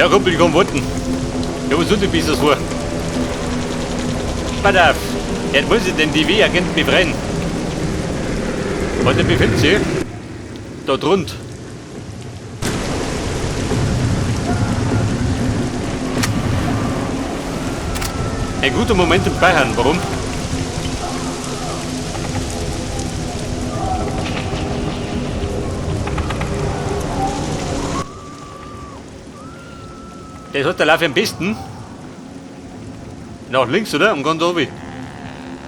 Ja, Kumpel, ich komm warten. Ja, was tut denn das vor? Pass auf. Jetzt muss ich den DW-Agenten befreien. Warte, befindet sich? Da drunter. Ein guter Moment im Speichern. Warum? Der hat der Lauf am besten. Nach links, oder? Und ganz oben.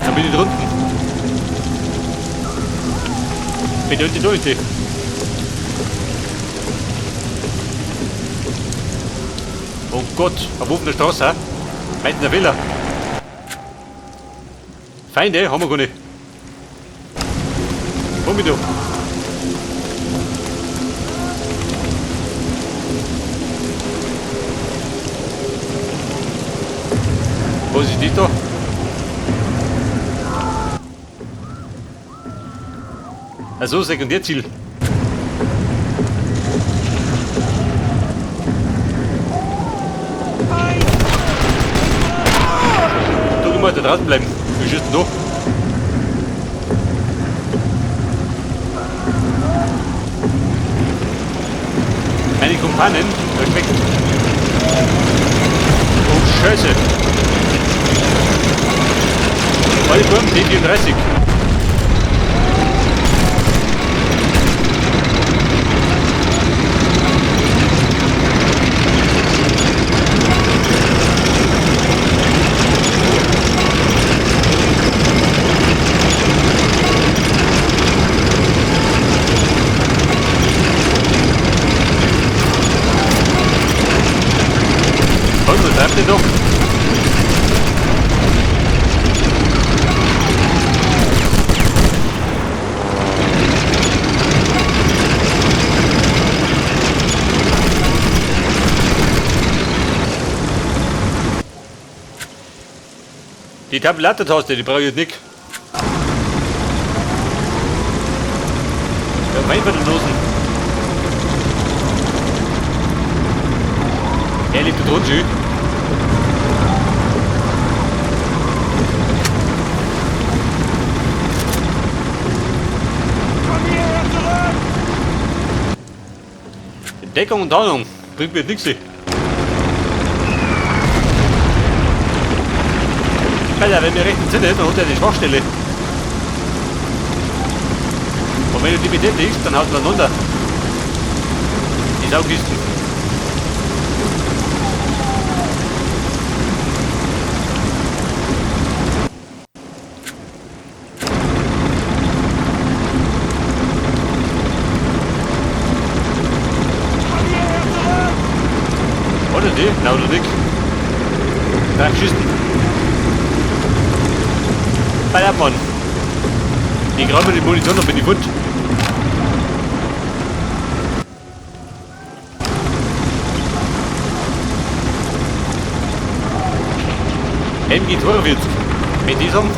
Dann bin ich drunten. Bedeutet heute. Oh Gott, auf offener Straße. Hä? Mitten in der Villa. Feinde haben wir gar nicht. Komm ich da. Was ist das da? Also Sekundärziel. Du musst da draußen bleiben. Du schießt denn da? Meine Kumpanen, Respekt. Oh Scheiße. Alle Burm T34. Was, was treibt ihr doch? Die Tabulator-Taste, die brauche ich jetzt nicht. Ja, Wein von den Nosen. Er liegt da drunter schön. Komm hierher zurück! Deckung und Tarnung bringt mir nichts. Alter, wenn mir recht entsinne, dann hat er die Schwachstelle. Und wenn du die betätigst, dann haut man runter. Die Saugkisten. Komm hierher zurück! Oder die? Na, oder nicht? Drei Schüssen. Bei ab, Mann. Ich grabe die Munition und bin ich wund. MG 42. Mit diesem.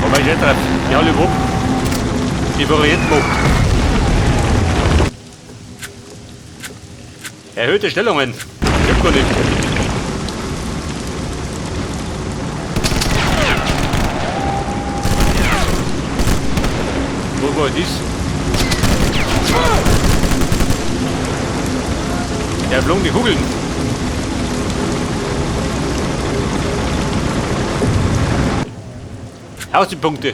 Aber ich drauf. Die alle überhaupt. Die Varianten macht. Erhöhte Stellungen. Gibt gar nicht. Wo war das? Der flogen die Kugeln. Haus die Punkte.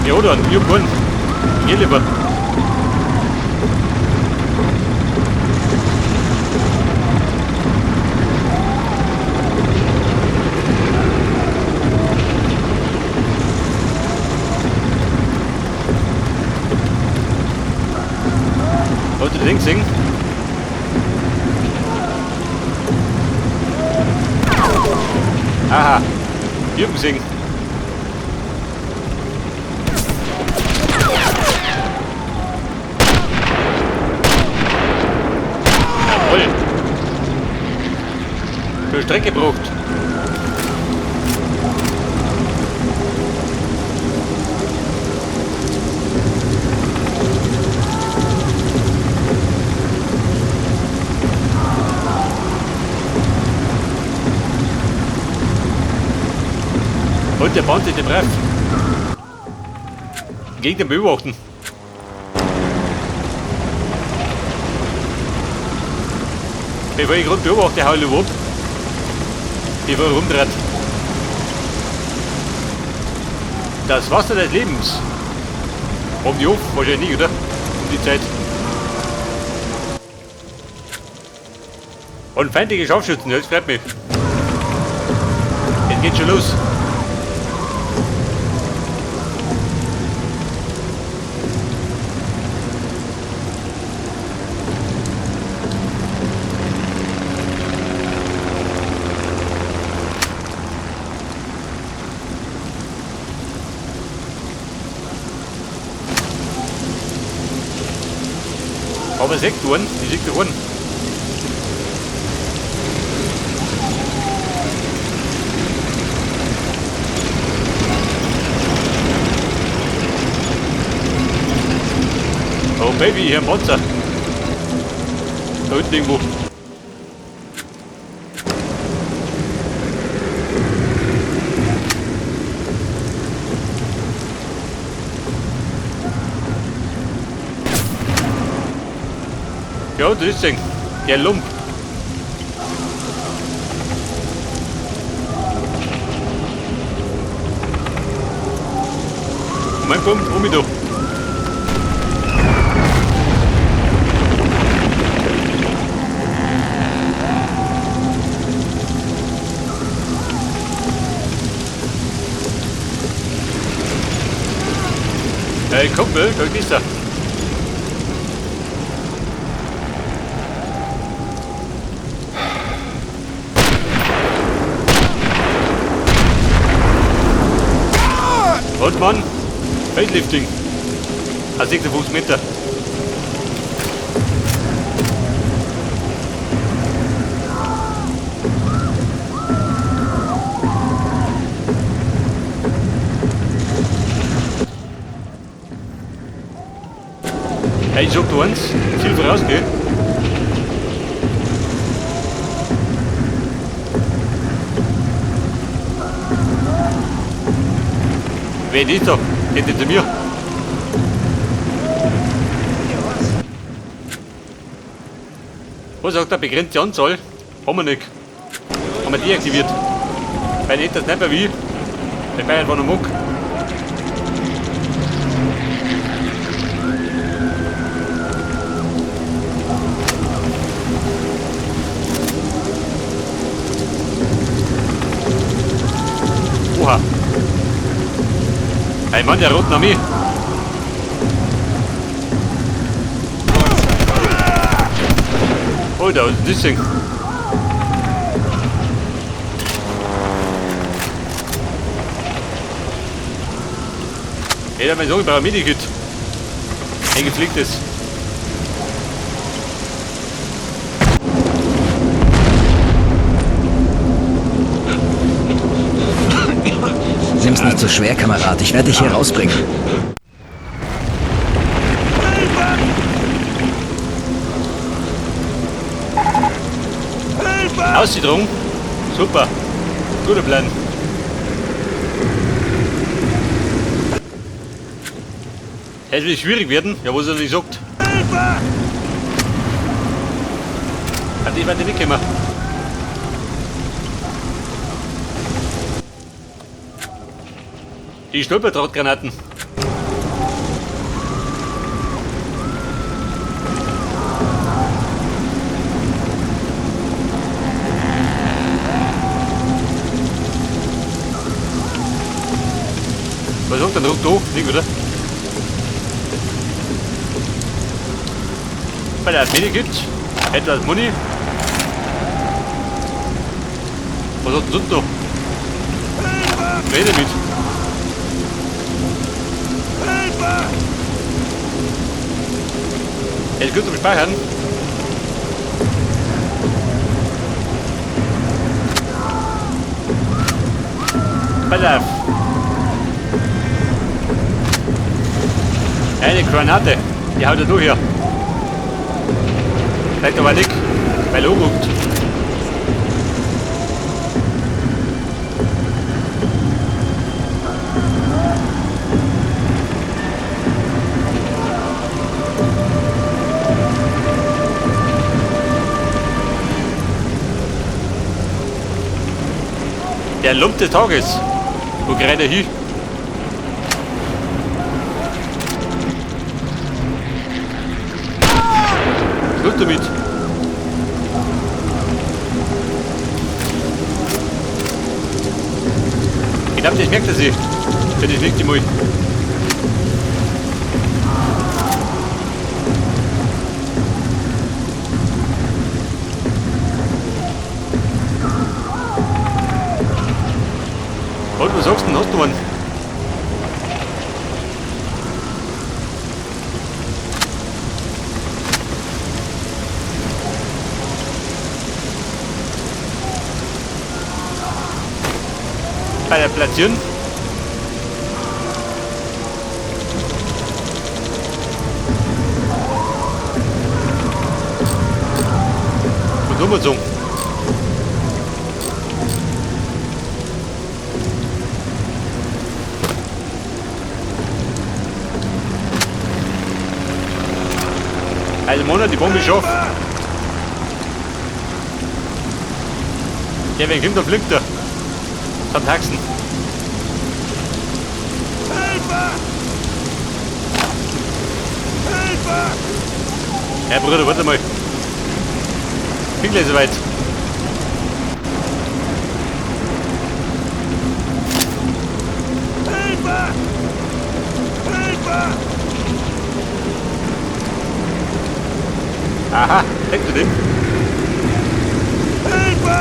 Ja, dann, ich hab keinen. Geh lieber. Wollt ihr den singen? Aha, Jürgen singen. Jawohl. Für Strecke braucht. Und der Panzer, der Breff. Gegen den beobachten. Bevor ich gerade beobachte, hau ich ab. Bevor ich rumdreht. Das Wasser des Lebens. Haben die auf? Wahrscheinlich nicht, oder? Um die Zeit. Und feindliche Scharfschützen, das freut mich. Jetzt geht's schon los. Aber Sektoren, die Sektoren. Oh Baby, hier ein Panzer. Da unten irgendwo. Ja, das ist der Lump. Mein Punkt, um mich da. Hey Kumpel, da ist er. Und Mann, Facelifting. A 56 Meter. Hey, ich sag dir eins, Ziel voraus, gell? Wer ist da? Geht nicht zu mir. Was sagt der begrenzte Anzahl? Haben wir nicht. Haben wir deaktiviert. Weil nicht das nicht mehr wie. Der Bayern war noch Muck. Oha. Hey Mann, der roten Armee. Oh, da ist das Ding. Hey, da mein Sohn braucht ein Medikit. Ein gepflegtes. Nimm's nicht so schwer, Kamerad. Ich werde dich hier rausbringen. Hilfe! Aussiedlung. Super. Guter Plan. Es wird schwierig werden, ja, was er nicht sagt. Hilfe! An die werde ich nicht kommen. Die Stolperdrahtgranaten. Was sagt der Druck da? Nicht, oder? Bei der Medikit, etwas Money. Was hat denn sonst noch? Wer damit? Hilfe! Es ist gut zum Speichern. Pass auf. Eine Granate. Die haut er durch hier. Vielleicht aber nicht, weil er anguckt. Der Lump des Tages. Wo gerade hin? Schluss damit. Ich glaube, das merkt er sich. Wenn ich liegt die Mui. Und was sagst du denn? Hast du einen? Bei der Platzieren. Und umgezogen. Also Monat, die Bombe ist off. Der, wer kommt, dann fliegt er. Samt Haxen. Hilfe! Hilfe! Ja, Bruder, warte mal. Bin gleich soweit. Hilfe! Hilfe! Aha, denkst du dem? Hilfe!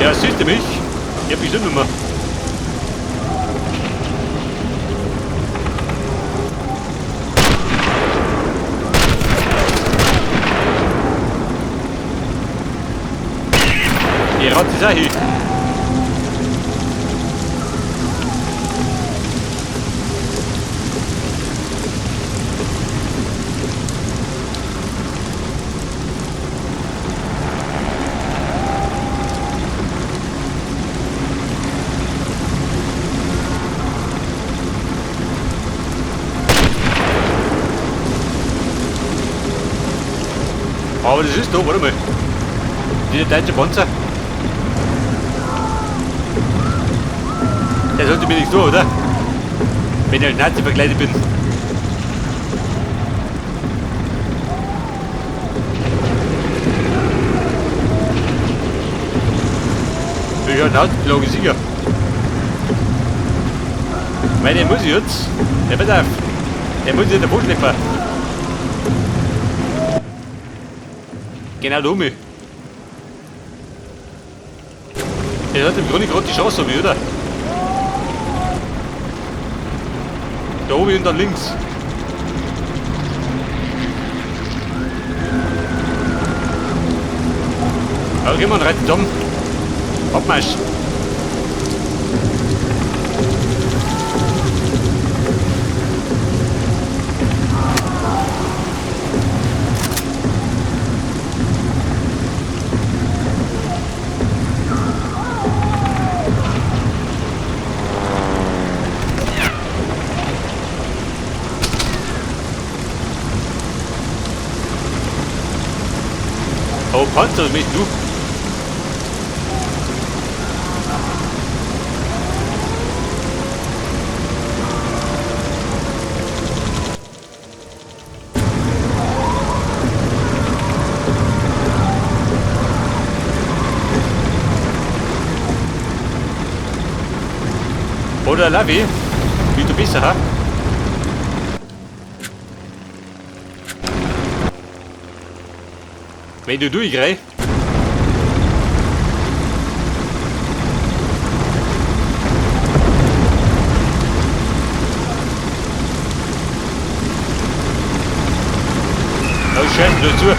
Ja, siehst du mich? Ich hab bestimmt nicht mehr. Die Rotze ist auch hin. Aber das ist da, warte mal. Dieser deutsche Panzer. Der sollte mir nicht so, oder? Wenn ich als Nazi verkleidet bin. Ich hab einen sicher. Weil der muss ich jetzt. Der pass auf. Der muss ich davon schleppen. Genau da oben. Der hat im Grunde gerade die Chance, oder? Da oben und dann links. Ja, gehen wir und reiten zusammen. Abmarsch. Oh, Panzer, mich du. Oder Lavi, wie du bist, ha? Wenn du durchgehst. Oh Scheiße, du zu.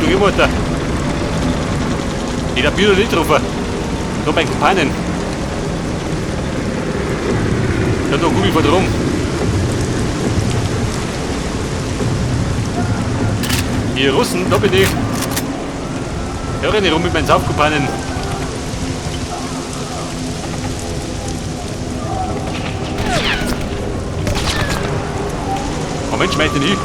Du Mutter. Ich hab wieder nicht getroffen. Nur mein Kumpanen. Da hat noch Kugel vor drum. Die Russen, da bin ich. Da renne ich rum mit meinen Saufkumpanen. Moment, schmeiß den hin.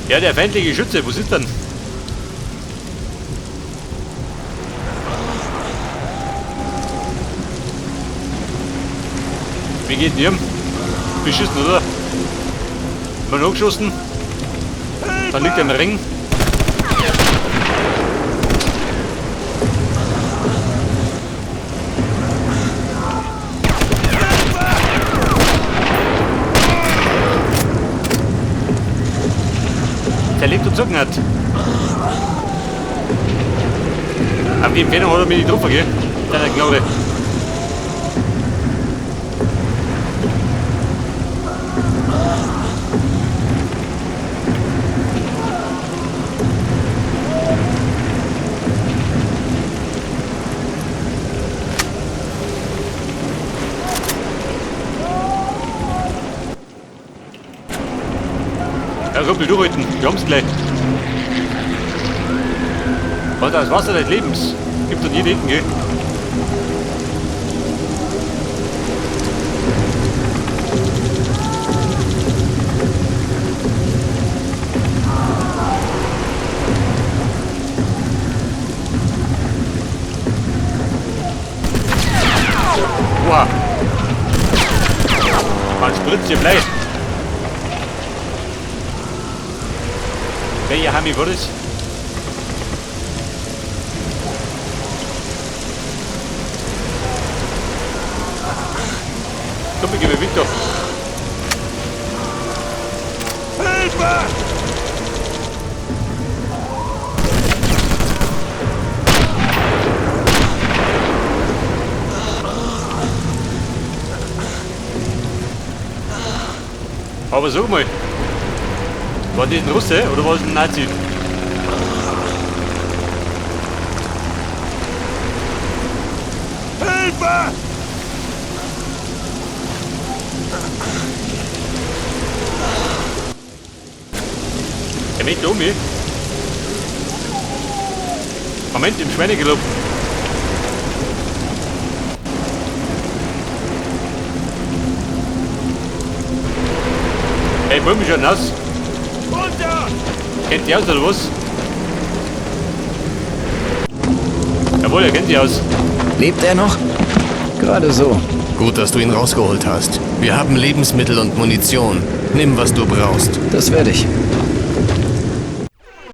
Ja, der feindliche Schütze, wo ist denn? Wie geht denn ihm? Beschissen, oder? Mal nachgeschossen. Dann liegt er im Ring. Der lebt und zucken hat. Aber die Empfehlung hat er mir nicht drauf, gell? Deiner Gnade. Ja, Ruppel, durchhalten. Wir haben's gleich. Und das Wasser des Lebens gibt dann jeden, gell? Oha. Man spritzt hier Blei. Welcher Hami war das? Komm, ich gebe Victor. Hilfe! Aber sag mal, war das ein Russe oder war das ein Nazi? Hilfe! Er möchte um mich. Moment, im Schweinegelob. Hey, Buben schon nass. Runter! Kennt die aus oder was? Jawohl, er kennt die aus. Lebt er noch? Gerade so. Gut, dass du ihn rausgeholt hast. Wir haben Lebensmittel und Munition. Nimm, was du brauchst. Das werde ich.